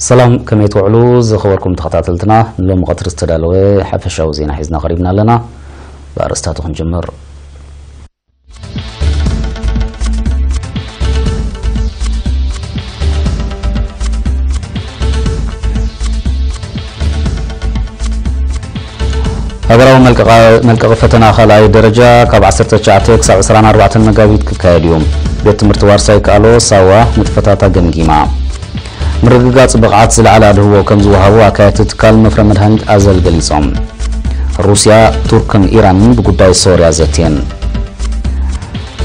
ሰላም፣ ከመይ ትውዕሉ ዝኸበርኩም ተኸታተልትና? ንሎሚ ቀትሪ ዝተዳለወ ሓፈሻዊ ዜና ሒዝና ቀሪብና ኣለና። ብኣርእስታቱ ክንጅምር። ሃገራዊ መልቀቓ-፣ መልቀቒ ፈተና ካልኣይ ደረጃ ካብ ዓሰርተ ትሽዓተ ክሳብ ዕስራን ኣርባዕተን መጋቢት ክካየድ እዩ። ቤት ትምህርቲ ዋርሳይ ከኣሎ ሳዋ ንጥፈታታ ገምጊማ። ምርግጋጽ ብቕዓት ዝለዓለ ኣድህቦ ከም ዝወሃቡ ኣካየድቲ ትካል መፍረ መድሃኒት ኣዘል ገሊጾም። ሩስያ፣ ቱርክን ኢራንን ብጉዳይ ሶርያ ዘትየን።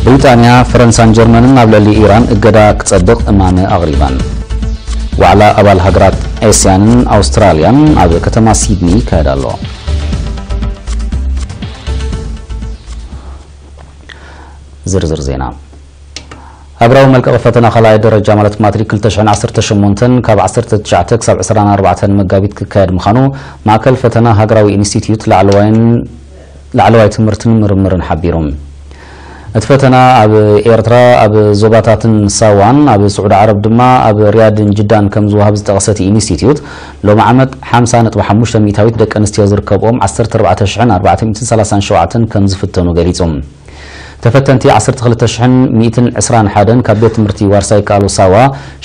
ብሪጣንያ፣ ፈረንሳን ጀርመንን ኣብ ልዕሊ ኢራን እገዳ ክጸድቕ እማመ ኣቕሪበን። ዋዕላ ኣባል ሃገራት ኤስያንን ኣውስትራልያን ኣብ ከተማ ሲድኒ ይካየድ ኣሎ። ዝርዝር ዜና። ሃገራዊ መልቀቒ ፈተና ካልኣይ ደረጃ ማለት ማትሪክ ክልተ ሽሕን ዓሰርተ ሸሞንተን ካብ ዓሰርተ ትሽዓተ ክሳብ ዕስራን ኣርባዕተን መጋቢት ክካየድ ምዃኑ ማእከል ፈተና ሃገራዊ ኢንስቲትዩት ላዕለዋይን፣ ላዕለዋይ ትምህርትን ምርምርን ሓቢሩ። እቲ ፈተና ኣብ ኤርትራ ኣብ ዞባታትን ሳዋን ኣብ ስዑዲ ዓረብ ድማ ኣብ ሪያድን ጅዳን ከም ዝወሃብ ዝጠቐሰ እቲ ኢንስቲትዩት፣ ሎሚ ዓመት ሓምሳ ነጥቢ ሓሙሽተ ሚእታዊት ደቂ ኣንስትዮ ዝርከብኦም ዓሰርተ ኣርባዕተ ሽሕን ኣርባዕተ ሚእትን ሰላሳን ሸውዓተን ከም ዝፍተኑ ገሊጹ። ተፈተንቲ ዓሰርተ ክልተ ሽሕን ሚእትን ዕስራን ሓደን ካብ ቤት ትምህርቲ ዋርሳይ ከኣሎ ሳዋ፣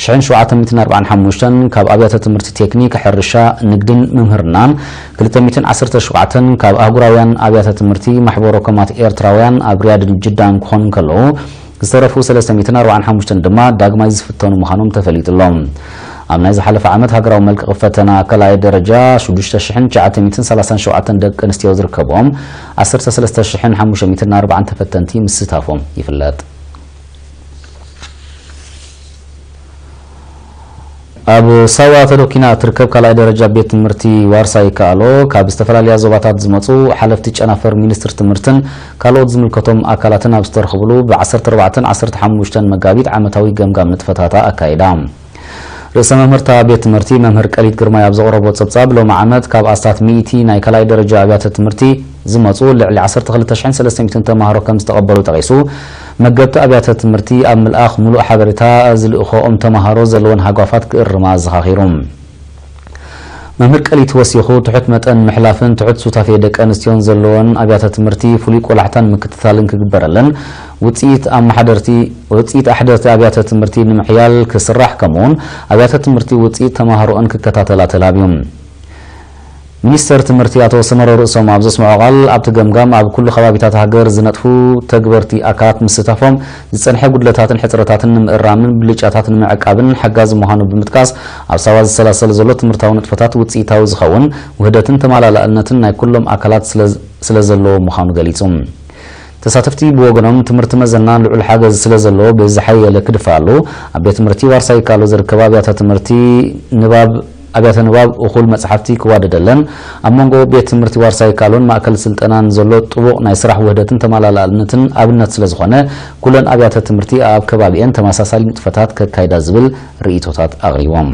ሽሕን ሸውዓተ ሚእትን ኣርባዓን ሓሙሽተን ካብ ኣብያተ ትምህርቲ ቴክኒክ፣ ሕርሻ፣ ንግድን ምምህርናን፣ ክልተ ሚእትን ዓሰርተ ሸውዓተን ካብ ኣህጉራውያን ኣብያተ ትምህርቲ ማሕበረ ኮማት ኤርትራውያን ኣብ ሪያድን ጅዳን ክኾኑ እንከለዉ፣ ዝተረፉ ሰለስተ ሚእትን ኣርባዓን ሓሙሽተን ድማ ዳግማይ ዝፍተኑ ምዃኖም ተፈሊጡ ኣሎ። ኣብ ናይ ዝሓለፈ ዓመት ሃገራዊ መልቀቒ ፈተና ካልኣይ ደረጃ ሽዱሽተ ሽሕን ትሽዓተ ሚእትን ሰላሳን ሸውዓተን ደቂ ኣንስትዮ ዝርከብኦም ዓሰርተ ሰለስተ ሽሕን ሓሙሽተ ሚእትን ኣርባዓን ተፈተንቲ ምስታፎም ይፍለጥ። ኣብ ሳዋ ተዶኪና እትርከብ ካልኣይ ደረጃ ቤት ትምህርቲ ዋርሳይ ከኣሎ ካብ ዝተፈላለያ ዞባታት ዝመጹ ሓለፍቲ ጨናፍር ሚኒስትሪ ትምህርትን ካልኦት ዝምልከቶም ኣካላትን ኣብ ዝተረኽብሉ ብ ዓሰርተ ኣርባዕተን ዓሰርተ ሓሙሽተን መጋቢት ዓመታዊ ገምጋም ንጥፈታታ ኣካይዳ። ርእሰ መምህርታ ቤት ትምህርቲ መምህር ቀሊት ግርማይ ኣብ ዘቕረቦ ጸብጻብ፣ ሎሚ ዓመት ካብ ኣስታት ሚእቲ ናይ ካልኣይ ደረጃ ኣብያተ ትምህርቲ ዝመጹ ልዕሊ ዓሰርተ ክልተ ሽሕን ሰለስተ ሚእትን ተማሃሮ ከም ዝተቐበሉ ጠቒሱ፣ መገብቲ ኣብያተ ትምህርቲ ኣብ ምልኣኽ ምሉእ ሓበሬታ ዝልእኾኦም ተማሃሮ ዘለወን ሃጓፋት ክእርማ ኣዘኻኺሩ። መምህር ቀሊት ወሲኹ፣ ትሑት መጠን ምሕላፍን ትሑት ሱታፌ ደቂ ኣንስትዮን ዘለወን ኣብያተ ትምህርቲ ፍሉይ ቆላሕታን ምክትታልን ክግበረለን፣ ውጽኢት ኣመሓደርቲ፣ ውጽኢት ኣሕደርቲ ኣብያተ ትምህርቲ ንምሕያል ክስራሕ፣ ከምኡውን ኣብያተ ትምህርቲ ውጽኢት ተማሃሮኣን ክከታተላ ተላብዩ። ሚኒስተር ትምህርቲ ኣቶ ሰመረ ርእሶም ኣብ ዘስምዖ ቃል፣ ኣብቲ ገምጋም ኣብ ኩሉ ከባቢታት ሃገር ዝነጥፉ ተግበርቲ ኣካላት ምስታፎም፣ ዝጸንሐ ጉድለታትን ሕጽረታትን ንምእራምን ብልጫታት ንምዕቃብን ሓጋዚ ምዃኑ ብምጥቃስ፣ ኣብ ሳዋ ዝሰላሰል ዘሎ ትምህርታዊ ንጥፈታት ውጽኢታዊ ዝኸውን ውህደትን ተመላላእነትን ናይ ኩሎም ኣካላት ስለ፣ ስለ ዘለዎ ምዃኑ ገሊጹ። ተሳተፍቲ ብወገኖም፣ ትምህርቲ መዘና ልዑል ሓገዝ ስለ ዘለዎ ብዝሓየለ ክድፋኣሉ፣ ኣብ ቤት ትምህርቲ ዋርሳይ ይከኣሎ ዝርከባ ኣብያተ ትምህርቲ ንባብ ኣብያተ ንባብ እኹል መጽሓፍቲ ክዋደደለን፣ ኣብ መንጎ ቤት ትምህርቲ ዋርሳይ ይከኣሎን ማእከል ስልጠናን ዘሎ ጥቡቕ ናይ ስራሕ ውህደትን ተመላላእነትን ኣብነት ስለ ዝኾነ፣ ኩለን ኣብያተ ትምህርቲ ኣብ ከባቢኤን ተመሳሳሊ ንጥፈታት ከካይዳ ዝብል ርእይቶታት ኣቕሪቦም።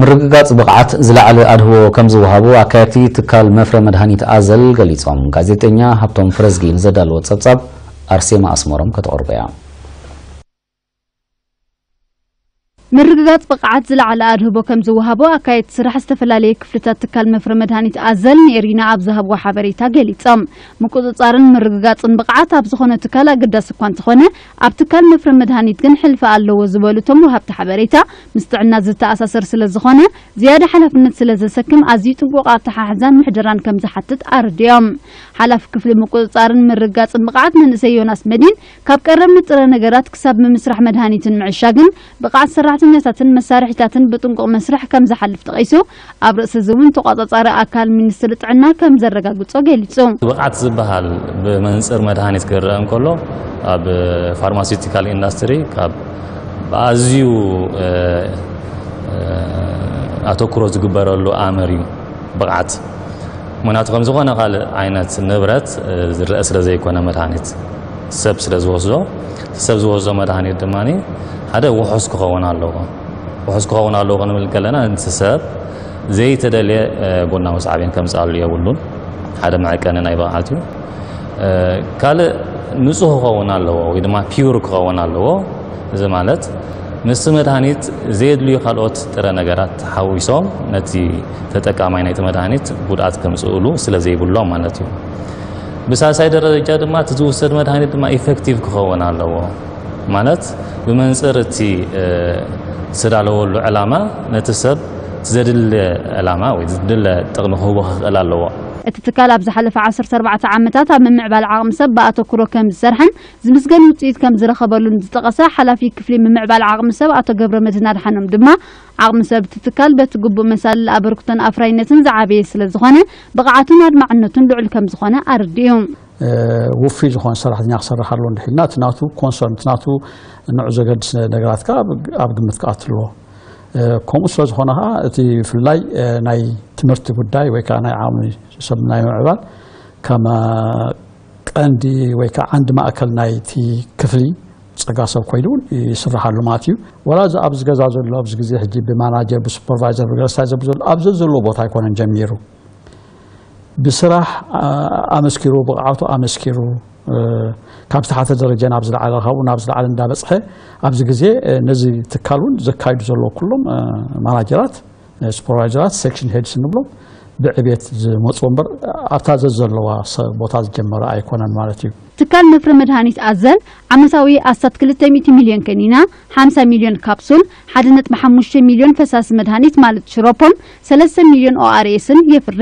ምርግጋጽ ብቕዓት ዝለዓለ ኣድህቦ ከም ዝወሃቡ ኣካየድቲ ትካል መፍረ መድሃኒት ኣዘል ገሊጾም። ጋዜጠኛ ሃብቶም ፍረዝጊ ንዘዳለዎ ጸብጻብ ኣርሴማ ኣስመሮም ከተቕርቦ እያ። ምርግጋጽ ብቕዓት ዝለዓለ ኣድህቦ ከም ዝወሃቦ ኣካየድቲ ስራሕ ዝተፈላለየ ክፍልታት ትካል መፍረ መድሃኒት ኣዘል ንኤሪና ኣብ ዝሃብዎ ሓበሬታ ገሊጾም። ምቁጽጻርን ምርግጋጽን ብቕዓት ኣብ ዝኾነ ትካል ኣገዳሲ እኳ እንተኾነ፣ ኣብ ትካል መፍረ መድሃኒት ግን ሕልፊ ኣለዎ ዝበሉ እቶም ወሃብቲ ሓበሬታ፣ ምስ ጥዕና ዝተኣሳሰር ስለ ዝኾነ፣ ዝያዳ ሓላፍነት ስለ ዘሰክም ኣዝዩ ጥንቁቕ ኣተሓሕዛን ምሕደራን ከም ዝሓትት ኣረዲኦም። ሓላፊ ክፍሊ ምቁጽጻርን ምርግጋጽን ብቕዓት መንእሰይ ዮናስ መዲን፣ ካብ ቀረብ ንጥረ ነገራት ክሳብ ምምስራሕ መድሃኒትን ምዕሻግን፣ ብቕዓት ሰራሕተኛታትን መሳርሒታትን ብጥንቁቕ መስርሕ ከም ዝሓልፍ ጠቒሱ፣ ኣብ ርእሲ እዚ እውን ተቖጻጻሪ ኣካል ሚኒስትሪ ጥዕና ከም ዘረጋግጾ ገሊጹ። ብቕዓት ዝበሃል ብመንጽር መድሃኒት ክረአ እንከሎ፣ ኣብ ፋርማሲውቲካል ኢንዳስትሪ ካብ ብኣዝዩ፣ እ፣ እ፣ ኣተኩሮ ዝግበረሉ ኣምር እዩ ብቕዓት። ምክንያቱ ከም ዝኾነ ካልእ ዓይነት ንብረት ዝረአ ስለ ዘይኮነ፣ መድሃኒት ሰብ ስለ ዝወስዶ፣ ሰብ ዝወስዶ መድሃኒት ድማ ሓደ ውሑስ ክኸውን ኣለዎ። ውሑስ ክኸውን ኣለዎ ክንብል ከለና፣ እቲ ሰብ ዘይተደልየ ጎናዊ ሳዕቤን ከምፅኣሉ የብሉን። ሓደ መዐቀኒ ናይ ብቕዓት እዩ። ካልእ ንፁህ ክኸውን ኣለዎ ወይ ድማ ፒውር ክኸውን ኣለዎ። እዚ ማለት ምስቲ መድሃኒት ዘየድልዩ ካልኦት ጥረ ነገራት ተሓዊሶም ነቲ ተጠቃማይ ናይቲ መድሃኒት ጉድኣት ከምፅእሉ ስለ ዘይብሎም ማለት እዩ። ብሳልሳይ ደረጃ ድማ እቲ ዝውሰድ መድሃኒት ድማ ኢፌክቲቭ ክኸውን ኣለዎ። ማለት ብመንፅር እቲ ዝተዳለወሉ ዕላማ ነቲ ሰብ ዘድለ ዕላማ ወይ ዘድለ ጥቕሚ ክህቦ ክኽእል ኣለዎ። እቲ ትካል ኣብ ዝሓለፈ ዓሰርተ ኣርባዕተ ዓመታት ኣብ ምምዕባል ዓቕሚ ሰብ ብኣተኩሮ ከም ዝሰርሐን ዝምስገን ውፅኢት ከም ዝረኸበሉን ዝጠቐሰ ሓላፊ ክፍሊ ምምዕባል ዓቕሚ ሰብ ኣቶ ገብረ መድህን ኣድሓኖም ድማ፣ ዓቕሚ ሰብ እቲ ትካል በቲ ግቡእ መሳልል ኣበርክቶን ኣፍራይነትን ዝዓበየ ስለ ዝኾነ ብቕዓቱን ኣድማዕነቱን ልዑል ከም ዝኾነ ኣረዲኡ። ውፉይ ዝኾነ ሰራሕተኛ ክሰርሕ ኣለዎ እንድሒልና እቲ ናቱ ኮንሰርን እቲ ናቱ ንዑ ዘገድስ ነገራት ከዓ ኣብ ግምት ክኣትልዎ። ከምኡ ስለ ዝኾነ ከዓ እቲ ብፍላይ ናይ ትምህርቲ ጉዳይ ወይ ከዓ ናይ ዓቕሚ ሰብ ናይ ምዕባል ከም ቀንዲ ወይ ከዓ ዓንዲ ማእከል ናይቲ ክፍሊ ፀጋ ሰብ ኮይኑ እውን ይስርሓሉ ማለት እዩ። ወላ እዚ ኣብዚ ገዛ ዘሎ ኣብዚ ግዜ ሕጂ ብማናጀር ብሱፐርቫይዘር ብገረስታይ ዘብ ዘሎ ኣብዚ ዘሎ ቦታ ኣይኮነን ጀሚሩ። ብስራሕ ኣመስኪሩ ብቕዓቱ ኣመስኪሩ ካብ ዝተሓተ ደረጃ ናብ ዝለዓለ ካብኡ ናብ ዝለዓለ እንዳበፅሐ ኣብዚ ግዜ ነዚ ትካል እውን ዘካይዱ ዘለዉ ኩሎም ማናጀራት ሱፐርቫይዘራት ሴክሽን ሄድስ እንብሎም ብዕቤት ዝመፁ እምበር ኣብታ ዘዘለዋ ቦታ ዝጀመረ ኣይኮነን ማለት እዩ። ትካል መፍረ መድሃኒት ኣዘል ዓመታዊ ኣስታት ክልተ ሚእቲ ሚልዮን ከኒና፣ ሓምሳ ሚልዮን ካፕሱል፣ ሓደ ነጥቢ ሓሙሽተ ሚልዮን ፈሳሲ መድሃኒት ማለት ሽሮፖን ሰለስተ ሚልዮን ኦኣርኤስን የፍሪ።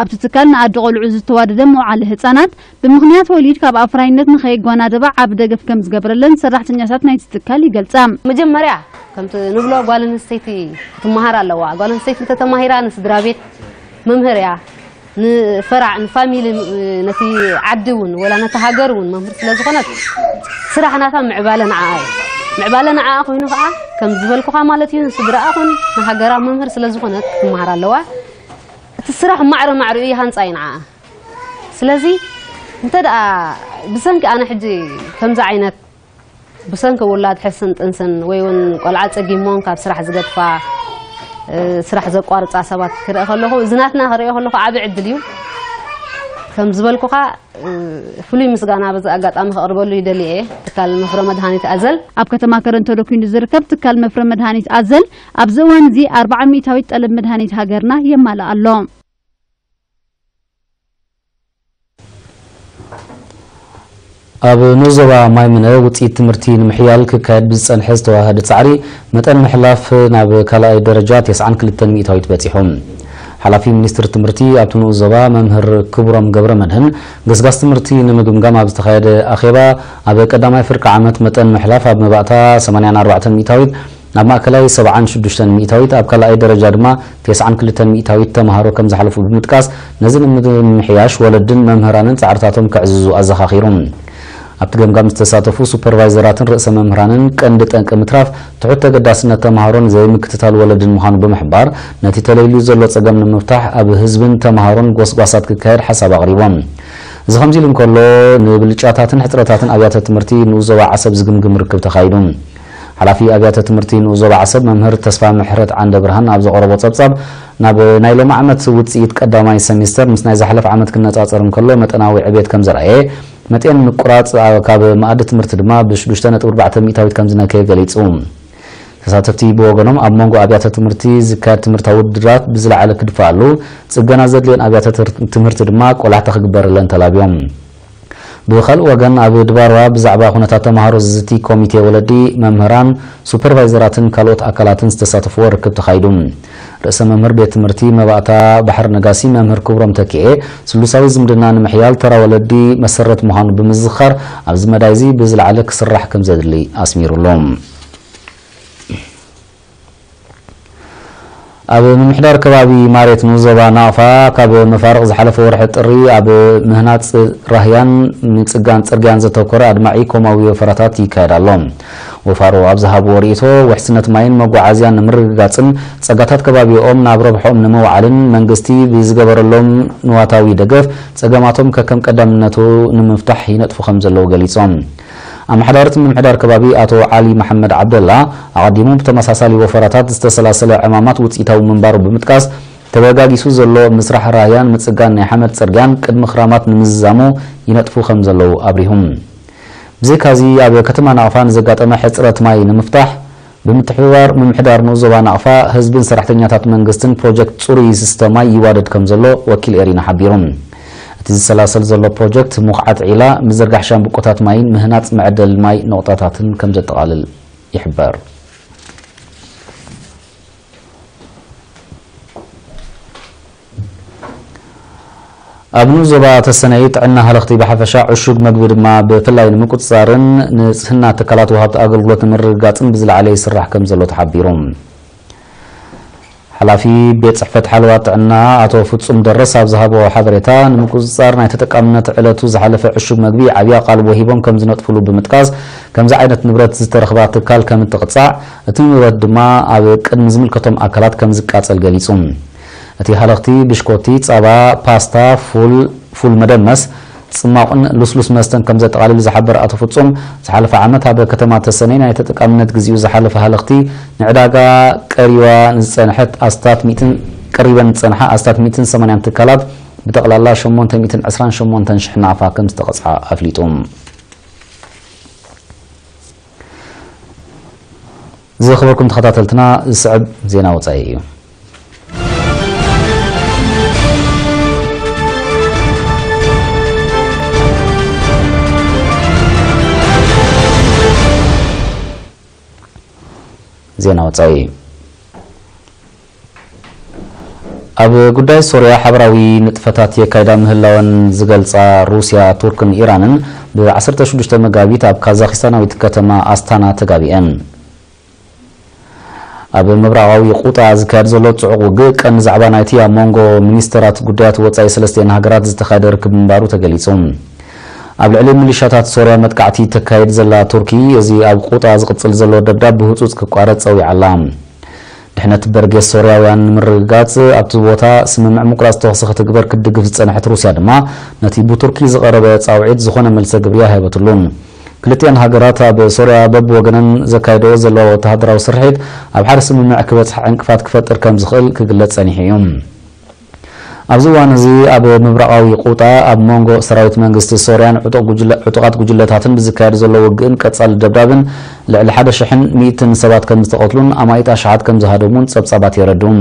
ኣብቲ ትካል ንኣደ ቆልዑ ዝተዋደደ መውዓሊ ህፃናት ብምኽንያት ወሊድ ካብ ኣፍራይነት ንኸይጓናደባ ዓቢ ደገፍ ከም ዝገበረለን ሰራሕተኛታት ናይቲ ትካል ይገልጻ። መጀመርያ ከምቲ ንብሎ ጓል ኣንስተይቲ ክትመሃር ኣለዋ። ጓል ኣንስተይቲ እንተተማሂራ ንስድራ ቤት መምህር እያ። ንፈራዕ ንፋሚሊ ነቲ ዓዲ እውን ወላ ነቲ ሃገር እውን መምህር ስለ ዝኾነት ስራሕ ናታ ምዕባለ ንዓኣ እዩ። ምዕባለ ንዓኣ ኮይኑ ከዓ ከም ዝበልኩኻ ማለት እዩ ንስድራኣ ኹን ንሃገራ መምህር ስለ ዝኾነት ክትመሃር ኣለዋ። እቲ ስራሕ ማዕረ ማዕሪኡ ይሃንፃ እዩ ንዓኣ። ስለዚ እንተ ደኣ ብሰንኪ ኣነ ሕጂ ከምዚ ዓይነት ብሰንኪ ውላድ ሕስን ጥንስን ወይ እውን ቆልዓ ጸጊሞም ካብ ስራሕ ዝገድፋ ስራሕ ዘቋርፃ ሰባት ክርኢ ከለኹ እዚ ናትና ክሪኦ ከለኹ ዓቢ ዕድል እዩ። ከም ዝበልኩኻ ፍሉይ ምስጋና በዚ ኣጋጣሚ ከቕርበሉ ይደሊ እየ። ትካል መፍረ መድሃኒት ኣዘል ኣብ ከተማ ከረን ተደኲኑ ዝርከብ ትካል መፍረ መድሃኒት ኣዘል ኣብዚ እዋን እዚ ኣርብዓ ሚእታዊት ጠለብ መድሃኒት ሃገርና የማልእ ኣሎ። ኣብ ንኡስ ዞባ ማይምነ ውፅኢት ትምህርቲ ንምሕያል ክካየድ ብዝፀንሐ ዝተዋሃደ ፃዕሪ መጠን ምሕላፍ ናብ ካልኣይ ደረጃ ተስዓን ክልተን ሚእታዊት በፂሑ። ሓላፊ ሚኒስትሪ ትምህርቲ ኣብቲ ንኡስ ዞባ መምህር ክቡሮም ገብረ መድህን ገስጋስ ትምህርቲ ንምግምጋም ኣብ ዝተኻየደ ኣኼባ ኣብ ቀዳማይ ፍርቂ ዓመት መጠን ምሕላፍ ኣብ መባእታ ሰማንያን ኣርባዕተን ሚእታዊት ኣብ ማእከላይ ሰብዓን ሽዱሽተን ሚእታዊት ኣብ ካልኣይ ደረጃ ድማ ተስዓን ክልተን ሚእታዊት ተምሃሮ ከም ዝሓለፉ ብምጥቃስ ነዚ ንምምሕያሽ ወለድን መምህራንን ፃዕርታቶም ከዕዝዙ ኣዘኻኺሩ። ኣብቲ ገምጋም ዝተሳተፉ ሱፐርቫይዘራትን ርእሰ መምህራንን ቀንዲ ጠንቂ ምትራፍ ትሑት ተገዳስነት ተምሃሮን ዘይምክትታል ወለድን ምዃኑ ብምሕባር ነቲ ተለይልዩ ዘሎ ፀገም ንምፍታሕ ኣብ ህዝብን ተምሃሮን ጎስጓሳት ክካየድ ሓሳብ ኣቕሪቦም። እዚ ከምዚ ኢሉ እንከሎ ንብልጫታትን ሕፅረታትን ኣብያተ ትምህርቲ ንኡስ ዞባ ዓሰብ ዝግምግም ርክብ ተኻይዱ። ሓላፊ ኣብያተ ትምህርቲ ንኡስ ዞባ ዓሰብ መምህር ተስፋ ምሕረት ዓንደ ብርሃን ኣብ ዘቕረቦ ጸብጻብ፣ ናብ ናይ ሎሚ ዓመት ውጽኢት ቀዳማይ ሰሚስተር ምስ ናይ ዝሓለፈ ዓመት ክነጻጸር እንከሎ መጠናዊ ዕቤት ከም ዘርኣየ፣ መጠን ምቁራጽ ካብ መኣዲ ትምህርቲ ድማ ብ ሽዱሽተ ነጥቢ ኣርባዕተ ሚእታዊት ከም ዝነከየ ገሊጹ። ተሳተፍቲ ብወገኖም ኣብ መንጎ ኣብያተ ትምህርቲ ዝካየድ ትምህርታዊ ውድድራት ብዝለዓለ ክድፈኣሉ፣ ጽገና ዘድልየን ኣብያተ ትምህርቲ ድማ ቆላሕታ ክግበረለን ተላብዮም። ብኻልእ ወገን ኣብ ድባርዋ ብዛዕባ ኩነታት ተምሃሮ ዝዝቲ ኮሚቴ ወለዲ፣ መምህራን፣ ሱፐርቫይዘራትን ካልኦት ኣካላትን ዝተሳተፍዎ ርክብ ተኻይዱ። ርእሰ መምህር ቤት ትምህርቲ መባእታ ባሕሪ ነጋሲ መምህር ክብሮም ተኪኤ ስሉሳዊ ዝምድና ንምሕያል ተራ ወለዲ መሰረት ምዃኑ ብምዝኻር ኣብዚ መዳይ እዚ ብዝለዓለ ክስራሕ ከም ዘድሊ ኣስሚሩሉ። ኣብ ምምሕዳር ከባቢ ማሬት ንኡስ ዞባ ናቕፋ ካብ መፋርቕ ዝሓለፈ ወርሒ ጥሪ ኣብ ምህናፅ ራህያን ምፅጋን ፅርግያን ዘተኮረ ኣድማዒ ኮማዊ ወፈራታት ይካየድ ኣሎ። ወፋሮ ኣብ ዝሃብዎ ርእይቶ፣ ውሕስነት ማይን መጓዓዝያን ንምርግጋጽን ጸጋታት ከባቢኦም ናብ ረብሖም ንምውዓልን መንግስቲ ብዝገበረሎም ንዋታዊ ደገፍ ጸገማቶም ከከም ቀዳምነቱ ንምፍታሕ ይነጥፉ ከም ዘለዉ ገሊጾም። ኣመሓዳሪ እቲ ምምሕዳር ከባቢ ኣቶ ዓሊ መሓመድ ዓብደላ፣ ኣቐዲሙ ብተመሳሳሊ ወፈራታት ዝተሰላሰለ ዕማማት ውጽኢታዊ ምንባሩ ብምጥቃስ፣ ተበጋጊሱ ዘሎ ምስራሕ ራህያን ምጽጋን ናይ ሓመድ ጽርግያን ቅድሚ ክራማት ንምዝዛሙ ይነጥፉ ከም ዘለዉ ኣብሪሁም። ብዘይካዚ ኣብ ከተማ ናቕፋ ንዘጋጠመ ሕጽረት ማይ ንምፍታሕ ብምትሕብባር ምምሕዳር ንኡስ ዞባ ናቕፋ ህዝብን ሰራሕተኛታት መንግስትን ፕሮጀክት ጽሩይ ዝስተ ማይ ይዋደድ ከም ዘሎ ወኪል ኤሪና ሓቢሩ። እቲ ዝሰላሰል ዘሎ ፕሮጀክት ሙኽዓት ዒላ፣ ምዝርጋሕ ሻምብቆታት ማይን ምህናጽ መዐደሊ ማይ ነቑጣታትን ከም ዘጠቓልል ይሕበር። ኣብ ንኡስ ዞባ ተሰነይ ጥዕና ሃለኽቲ ብሓፈሻ ዕሹግ መግቢ ድማ ብፍላይ ንምቁጽጻርን ንጽህና ትካላት ወሃብቲ ኣገልግሎት ንምርግጋጽን ብዝለዓለ ይስራሕ ከም ዘሎ ተሓቢሩ። ሓላፊ ቤት ጽሕፈት ሓለዋ ጥዕና ኣቶ ፍጹም ደረስ ኣብ ዝሃቦ ሓበሬታ፣ ንምቁጽጻር ናይ ተጠቃምነት ዕለቱ ዝሓለፈ ዕሹግ መግቢ ዓብይ ኣቓልቦ ሂቦም ከም ዝነጥፍሉ ብምጥቃስ፣ ከምዚ ዓይነት ንብረት ዝተረኽባ ትካል ከም እትቕጻዕ፣ እቲ ንብረት ድማ ኣብ ቅድሚ ዝምልከቶም ኣካላት ከም ዝቃጸል ገሊጹ። እቲ ሃለኽቲ ብሽኮቲ፣ ጸባ፣ ፓስታ፣ ፉል፣ ፉል መደመስ፣ ጽማቑን ልስሉስ መስተን ከም ዘጠቓልል ዝሓበረ ኣቶ ፍጹም፣ ዝሓለፈ ዓመት ኣብ ከተማ ተሰነይ ናይ ተጠቃምነት ግዜኡ ዝሓለፈ ሃለኽቲ ንዕዳጋ ቀሪባ ንዝጸንሐት ኣስታት ሚእትን፣ ቀሪበን ዝጸንሓ ኣስታት ሚእትን ሰማንያን ትካላት ብጠቕላላ ሸሞንተ ሚእትን ዕስራን ሸሞንተን ሽሕ ናቕፋ ከም ዝተቐጽዓ ኣፍሊጡ። ዝኸበርኩም ተኸታተልትና፣ ዝስዕብ ዜና ወጻኢ እዩ። ዜና ወጻኢ። ኣብ ጉዳይ ሶርያ ሓበራዊ ንጥፈታት የካይዳ ምህላወን ዝገልጻ ሩስያ፣ ቱርክን ኢራንን ብ ዓሰርተ ሽዱሽተ መጋቢት ኣብ ካዛኽስታናዊት ከተማ ኣስታና ተጋቢአን። ኣብ ምብራቓዊ ቁጣ ዝካየድ ዘሎ ጽዑቕ ውግእ ቀንዲ ዛዕባ ናይቲ ኣብ መንጎ ሚኒስተራት ጉዳያት ወጻኢ ሰለስቲአን ሃገራት ዝተኻየደ ርክብ ምንባሩ ተገሊጹ። ኣብ ልዕሊ ሚሊሻታት ሶርያ መጥቃዕቲ ተካይድ ዘላ ቱርኪ፣ እዚ ኣብ ቁጣ ዝቕጽል ዘሎ ደብዳብ ብህጹጽ ክቋረጽ ጸዊዓ ኣላ። ድሕነት በርጌስ ሶርያውያን ንምርግጋጽ ኣብቲ ቦታ ስምምዕ ምቁራጽ ተኹሲ ክትግበር ክትድግፍ ዝጸንሐት ሩስያ ድማ፣ ነቲ ብቱርኪ ዝቐረበ ጻውዒት ዝኾነ መልሰ ግብሪ ኣይሃበትሉን። ክልቲኣን ሃገራት ኣብ ሶርያ በብወገነን ዘካይደኦ ዘለዋ ወተሃደራዊ ስርሒት ኣብ ሓደ ስምምዕ ክበጽሓ ዕንቅፋት ክፈጥር ከም ዝኽእል ክግለጽ ጸኒሑ እዩ። ኣብዚ እዋን እዚ ኣብ ምብራቓዊ ቁጣ ኣብ መንጎ ሰራዊት መንግስቲ ሶርያን ዕጡቕ ጉጅለ-፣ ዕጡቓት ጉጅለታትን ብዝካየድ ዘሎ ውግእን ቀጻሊ ደብዳብን ልዕሊ ሓደ ሽሕን ሚእትን ሰባት ከም ዝተቐትሉን ኣማኢት ኣሽሓት ከም ዝሃደሙን ጸብጻባት የረድኡ።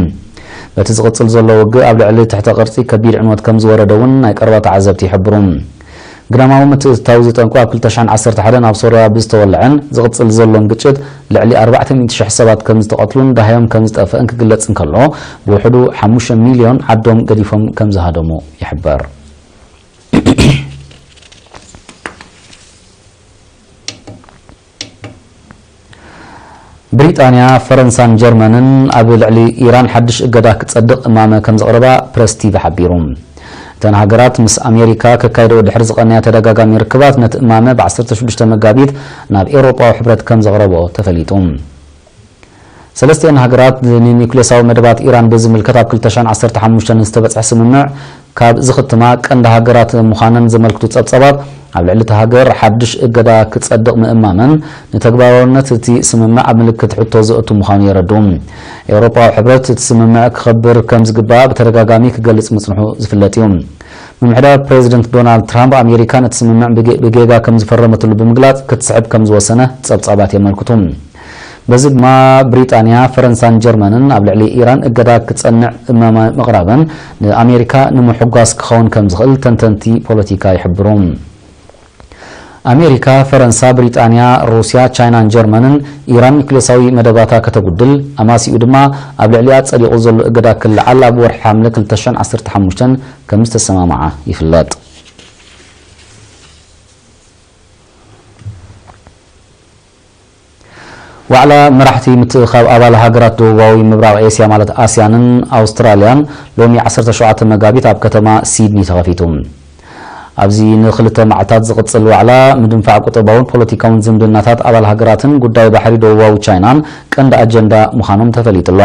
በቲ ዝቕጽል ዘሎ ውግእ ኣብ ልዕሊ ትሕተ ቅርጺ ከቢድ ዕንወት ከም ዝወረደ እውን ናይ ቀረባ ተዓዘብቲ ይሕብሩ። ግዳማዊ ምትእትታው ዝጠንቁ ኣብ ክልተ ሽሕን ዓሰርተ ሓደን ኣብ ሶርያ ብዝተወልዐን ዝቕጽል ዘሎን ግጭት ልዕሊ ኣርባዕተ ሚእቲ ሽሕ ሰባት ከም ዝተቐትሉን ደሃዮም ከም ዝጠፍአን ክግለጽ እንከሎ፣ ብውሕዱ ሓሙሽተ ሚልዮን ዓዶም ገዲፎም ከም ዝሃደሙ ይሕበር። ብሪጣንያ፣ ፈረንሳን ጀርመንን ኣብ ልዕሊ ኢራን ሓድሽ እገዳ ክጸድቕ እማመ ከም ዘቕረባ ፕረስ ቲቪ ሓቢሩ። እተን ሃገራት ምስ ኣሜሪካ ከካይደኦ ድሕሪ ዝቐነያ ተደጋጋሚ ርክባት፣ ነቲ እማመ ብ ዓሰርተ ሽዱሽተ መጋቢት ናብ ኤውሮጳዊ ሕብረት ከም ዘቕረቦ ተፈሊጡ። ሰለስቲአን ሃገራት ንኒውክሌሳዊ መደባት ኢራን ብዝምልከት ኣብ ክልተ ሽሕን ዓሰርተ ሓሙሽተን ዝተበጽሐ ስምምዕ ካብ ዝኽትማ ቀንዲ ሃገራት ምዃነን ዘመልክቱ ጸብጻባት፣ ኣብ ልዕሊ እታ ሃገር ሓድሽ እገዳ ክጸድቕ ምእማመን ንተግባራውነት እቲ ስምምዕ ኣብ ምልክት ሕቶ ዘእቱ ምዃኑ የረድኡ። ኤውሮጳዊ ሕብረት እቲ ስምምዕ ክኸብር ከም ዝግባእ ብተደጋጋሚ ክገልጽ ምጽንሑ ዝፍለጥ እዩ። ምምሕዳር ፕሬዚደንት ዶናልድ ትራምፕ፣ ኣሜሪካ ነቲ ስምምዕ ብጌ-፣ ብጌጋ ከም ዝፈረመትሉ ብምግላጽ ክትስሕብ ከም ዝወሰነ ጸብጻባት የመልክቱ። በዚ ድማ ብሪጣንያ፣ ፈረንሳን ጀርመንን ኣብ ልዕሊ ኢራን እገዳ ክጸንዕ እማመ ምቕራበን ንኣሜሪካ ንምሕጓስ ክኸውን ከም ዝኽእል ተንተንቲ ፖለቲካ ይሕብሩ። ኣሜሪካ፣ ፈረንሳ፣ ብሪጣንያ፣ ሩስያ፣ ቻይናን ጀርመንን ኢራን ኒውክሌሳዊ መደባታ ከተጉድል፣ ኣማሲኡ ድማ ኣብ ልዕሊኣ ጸዲቑ ዘሎ እገዳ ክለዓል ኣብ ወርሒ ሓምለ ክልተ ሽሕን ዓሰርተ ሓሙሽተን ከም ዝተሰማምዓ ይፍለጥ። ዋዕላ መራሕቲ ምትእኻብ ኣባል ሃገራት ደቡባዊ ምብራቕ ኤስያ ማለት ኣስያንን ኣውስትራልያን ሎሚ ዓሰርተ ሸውዓተ መጋቢት ኣብ ከተማ ሲድኒ ተኸፊቱ። ኣብዚ ንክልተ መዓልታት ዝቕጽል ዋዕላ፣ ምድንፋዕ ቁጠባውን ፖለቲካውን ዝምድናታት ኣባል ሃገራትን ጉዳይ ባሕሪ ደቡባዊ ቻይናን ቀንዲ ኣጀንዳ ምዃኖም ተፈሊጡ ኣሎ።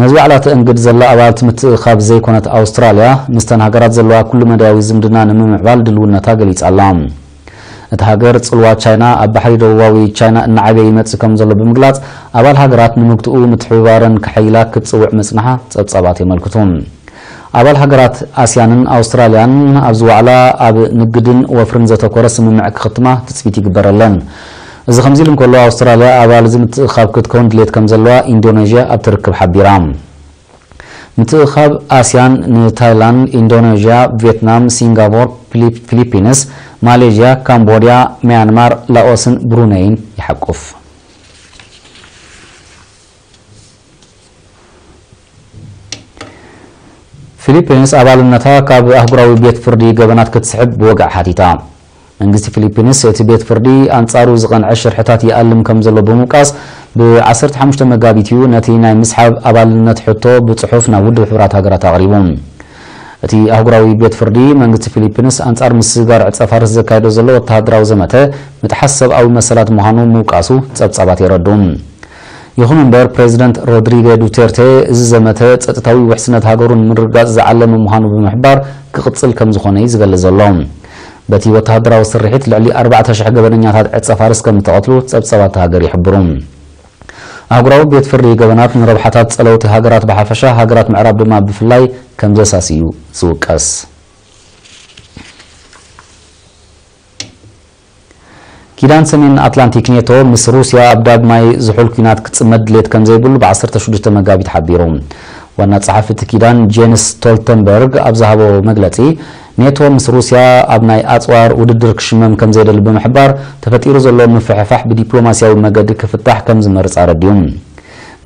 ነዚ ዋዕላ ተእንግድ ዘላ ኣባልቲ ምትእኻብ ዘይኮነት ኣውስትራልያ፣ ምስተን ሃገራት ዘለዋ ኩሉ መዳያዊ ዝምድና ንምምዕባል ድልውነታ ገሊጻ ኣላ። እታ ሃገር፣ ጽልዋ ቻይና ኣብ ባሕሪ ደቡባዊ ቻይና እናዓበየ ይመጽእ ከም ዘሎ ብምግላጽ፣ ኣባል ሃገራት ንምግትኡ ምትሕብባረን ከሐይላ ክትጽውዕ ምጽንሓ ጸብጻባት የመልክቱ። ኣባል ሃገራት ኣስያንን ኣውስትራልያን ኣብዚ ዋዕላ ኣብ ንግድን ወፍርን ዘተኮረ ስምምዕ ክኽትማ ትጽቢት ይግበረለን። እዚ ከምዚ ኢሉ እንከሎ፣ ኣውስትራልያ ኣባል እዚ ምትእኻብ ክትከውን ድሌት ከም ዘለዋ ኢንዶኔዥያ ኣብቲ ርክብ ሓቢራ። ምትእኻብ ኣስያን ንታይላንድ፣ ኢንዶኔዥያ፣ ቪየትናም፣ ሲንጋፖር፣ ፊሊፕ-፣ ፊሊፒንስ፣ ማሌዥያ፣ ካምቦድያ፣ ሚያንማር፣ ላኦስን ብሩነይን ይሓቁፍ። ፊሊፒንስ ኣባልነታ ካብ ኣህጉራዊ ቤት ፍርዲ ገበናት ክትስሕብ ብወግዒ ሓቲታ። መንግስቲ ፊሊፒንስ እቲ ቤት ፍርዲ ኣንጻሩ ዝቐንዐ ሽርሕታት ይኣልም ከም ዘሎ ብምውቃስ፣ ብ ዓሰርተ ሓሙሽተ መጋቢት እዩ ነቲ ናይ ምስሓብ ኣባልነት ሕቶ ብጽሑፍ ናብ ውድብ ሕቡራት ሃገራት ኣቕሪቡ። እቲ ኣህጉራዊ ቤት ፍርዲ፣ መንግስቲ ፊሊፒንስ ኣንጻር ምስግጋር ዕጸ ፋርስ ዘካየዶ ዘሎ ወተሃደራዊ ዘመተ ምጥሓስ ሰብኣዊ መሰላት ምዃኑ ምውቃሱ ጸብጻባት የረድኡ። ይኹን እምበር፣ ፕሬዚደንት ሮድሪገ ዱቴርቴ፣ እዚ ዘመተ ጸጥታዊ ውሕስነት ሃገሩ ንምርግጋጽ ዝዓለመ ምዃኑ ብምሕባር፣ ክቕጽል ከም ዝኾነ እዩ ዝገልጽ ዘሎ። በቲ ወተሃደራዊ ስርሒት፣ ልዕሊ ኣርባዕተ ሽሕ ገበነኛታት ዕጸ ፋርስ ከም ዝተቐትሉ ጸብጻባት እታ ሃገር ይሕብሩ። ኣህጉራዊ ቤት ፍርዲ ገበናት፣ ንረብሓታት ጸለውቲ ሃገራት ብሓፈሻ፣ ሃገራት ምዕራብ ድማ ብፍላይ ከም ዘሳሲ እዩ ዝውቀስ። ኪዳን ሰሜን ኣትላንቲክ፣ ኔቶ፣ ምስ ሩስያ ኣብ ዳግማይ ዝሑል ኲናት ክጽመድ ድሌት ከም ዘይብሉ ብ ዓሰርተ ሽዱሽተ መጋቢት ሓቢሩ። ዋና ጸሓፊ እቲ ኪዳን፣ ጄንስ ስቶልተንበርግ፣ ኣብ ዝሃቦ መግለጺ፣ ኔቶ ምስ ሩስያ ኣብ ናይ ኣጽዋር ውድድር ክሽመም ከም ዘይደሊ ብምሕባር፣ ተፈጢሩ ዘሎ ምፍሕፋሕ ብዲፕሎማስያዊ መገዲ ክፍታሕ ከም ዝመርጽ ኣረዲኡ።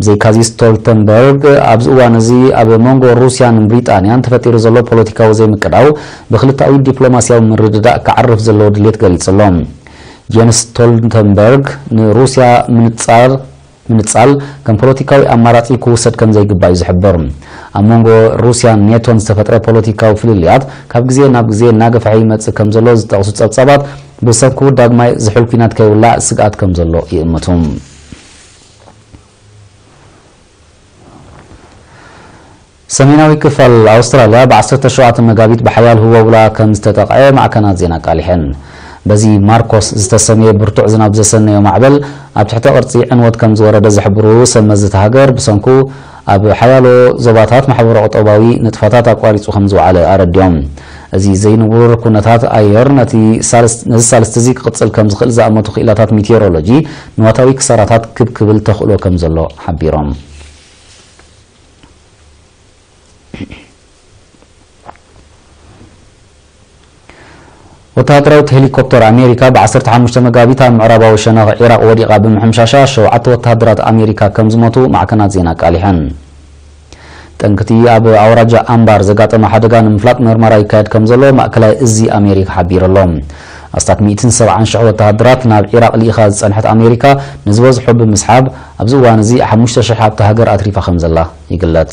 ብዘይካዚ፣ ስቶልተንበርግ ኣብዚ እዋን እዚ ኣብ መንጎ ሩስያን ብሪጣንያን ተፈጢሩ ዘሎ ፖለቲካዊ ዘይምቅዳው፣ ብክልተኣዊ ዲፕሎማስያዊ ምርድዳእ ክዓርፍ ዘለዎ ድሌት ገሊጹ ኣሎ። ጄንስ ስቶልተንበርግ፣ ንሩስያ ምንጻር ምንጻል ከም ፖለቲካዊ ኣማራጺ ክውሰድ ከም ዘይግባእ እዩ ዝሕብር። ኣብ መንጎ ሩስያን ኔቶን ዝተፈጥረ ፖለቲካዊ ፍልልያት፣ ካብ ግዜ ናብ ግዜ እናገፍሐ ይመጽእ ከም ዘሎ ዝጠቕሱ ጸብጻባት፣ ብሰንኩ ዳግማይ ዝሑል ኲናት ከይውላዕ ስግኣት ከም ዘሎ ይእምቱ። ሰሜናዊ ክፋል ኣውስትራልያ ብ ዓሰርተ ሸውዓተ መጋቢት ብሓያል ህቦብላ ከም ዝተጠቕዐ ማዕከናት ዜና ኣቃሊሐን። በዚ ማርኮስ ዝተሰምየ ብርቱዕ ዝናብ ዘሰነዮ ማዕበል፣ ኣብ ትሕተ ቅርጺ ዕንወት ከም ዝወረደ ዝሕብሩ ሰብ መዚ እታ ሃገር፣ ብሰንኩ ኣብ ሓያሎ ዞባታት ማሕበረ ቁጠባዊ ንጥፈታት ኣቋሪጹ ከም ዝወዓለ ኣረዲኦም። እዚ ዘይንቡር ኩነታት ኣየር ነቲ ሳልስ-፣ ነዚ ሳልስቲ እዚ ክቕጽል ከም ዝኽእል ዝኣመቱ ክኢላታት ሚቴዎሮሎጂ፣ ንዋታዊ ክሳራታት ክብ ክብል ተኽእሎ ከም ዘሎ ሓቢሮም። ወተሃደራዊት ሄሊኮፕተር ኣሜሪካ ብ ዓሰርተ ሓሙሽተ መጋቢት ኣብ ምዕራባዊ ሸነኽ ዒራቕ ወዲቓ ብምሕምሻሻ፣ ሸውዓተ ወተሃደራት ኣሜሪካ ከም ዝሞቱ ማዕከናት ዜና ኣቃሊሐን። ጠንክቲ ኣብ ኣውራጃ ኣምባር ዘጋጠመ ሓደጋ ንምፍላጥ ምርመራ ይካየድ ከም ዘሎ ማእከላይ እዚ ኣሜሪካ ሓቢሩ ኣሎ። ኣስታት ሚእትን ሰብዓን ሽሕ ወተሃደራት ናብ ዒራቕ ልኢኻ ዝጸንሐት ኣሜሪካ፣ ንዝበዝሑ ብምስሓብ፣ ኣብዚ እዋን እዚ ሓሙሽተ ሽሕ ኣብታ ሃገር ኣትሪፋ ከም ዘላ ይግለጽ።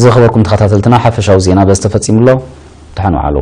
ዝኸበርኩም ተኸታተልትና፣ ሓፈሻዊ ዜና በዚ ተፈጺሙ ኣሎ። ደሓን ውዓሉ።